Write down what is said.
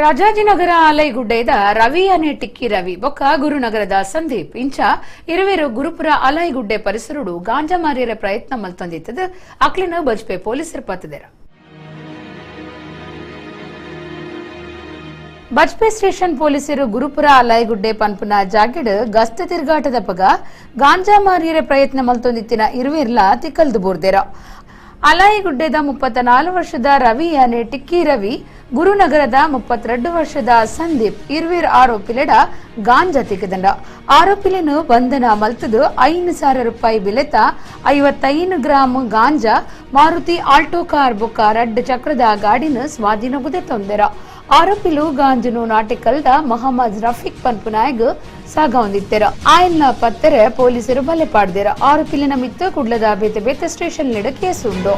ರಾಜಾಜಿನಗರ ಅಲೈಗುಡ್ಡೆದ ರವಿ ಅನೆ ಟಿಕ್ಕಿ ರವಿ ಬೊಕ್ಕ ಗುರುನಗರದ ಸಂದೀಪ್ ಇಂಚ ಇರುವೆರು ಗುರುಪುರ ಅಲೈಗುಡ್ಡೆ ಪರಿಸರಡು ಗಾಂಜಾ ಮಾರಿಯರ ಪ್ರಯತ್ನ ಮಲ್ತೊಂದಿತ್ತದು ಅಕ್ಲಿನ ಬಜ್ಪೆ ಪೊಲೀಸರು ಪತ್ತದೆರ. ಬಜ್ಪೆ ಸ್ಟೇಷನ್ ಪೊಲೀಸರು ಗುರುಪುರ ಅಲೈಗುಡ್ಡೆ ಪನ್ಪುನ ಜಾಗೆಡ್ ಗಸ್ತ ತಿರುಗಾಟದ ಪಗ ಗಾಂಜಾ ಮಾರಿಯರ ಪ್ರಯತ್ನ ಮಲ್ತೊಂದಿತ್ತಿನ ಇರುವೆರ್ಲ ತಿಕ್ಕಲ್ದು ಬೋರ್ದೆರ. ಅಲಾಯಿಗುಡ್ಡೆದ 34 ವರ್ಷದ ರವಿ ಅನೆ ಟಿಕ್ಕಿ ರವಿ, ಗುರುನಗರದ 32 ವರ್ಷದ ಸಂದೀಪ್ ಇರ್ವೀರ್ ಆರೋಪಿಲೆಡ ಗಾಂಜಾ ತಿಕ್ಕದಂಡ. ಆರೋಪಿలను ಬಂಧನ ಮಲ್ತದು 5,000 ರೂಪಾಯಿ ಬಿಲೆತ 55 gram ganja, Maruti Alto car ಬೊಕ್ಕ ರಡ್ಡ್ ಚಕ್ರದ ಗಾಡಿನ ಸ್ವಾಧೀನಗುದೆ ತೊಂದೆರ. ಆರೋಪಿಲು ಗಾಂಜನು ನಾಟಿಕಲ್ದ ಮೊಹಮ್ಮದ್ ರಫೀಕ್ ಪನ್ಪುನಾಯಗ್ ಸಾಗವೊಂದಿತ್ತೆರ. ಆಯನ್ನ ಪತ್ತೆರೆ ಪೊಲೀಸರು ಬಲೆ ಪಾಡ್ದೆರ. ಆರೋಪಿಲಿನ ಮಿತ್ತು ಕುಡ್ಲದ ಬೇತೆ ಬೇತೆ ಸ್ಟೇಷನ್ ಕೇಸ್ ಉಂಡು.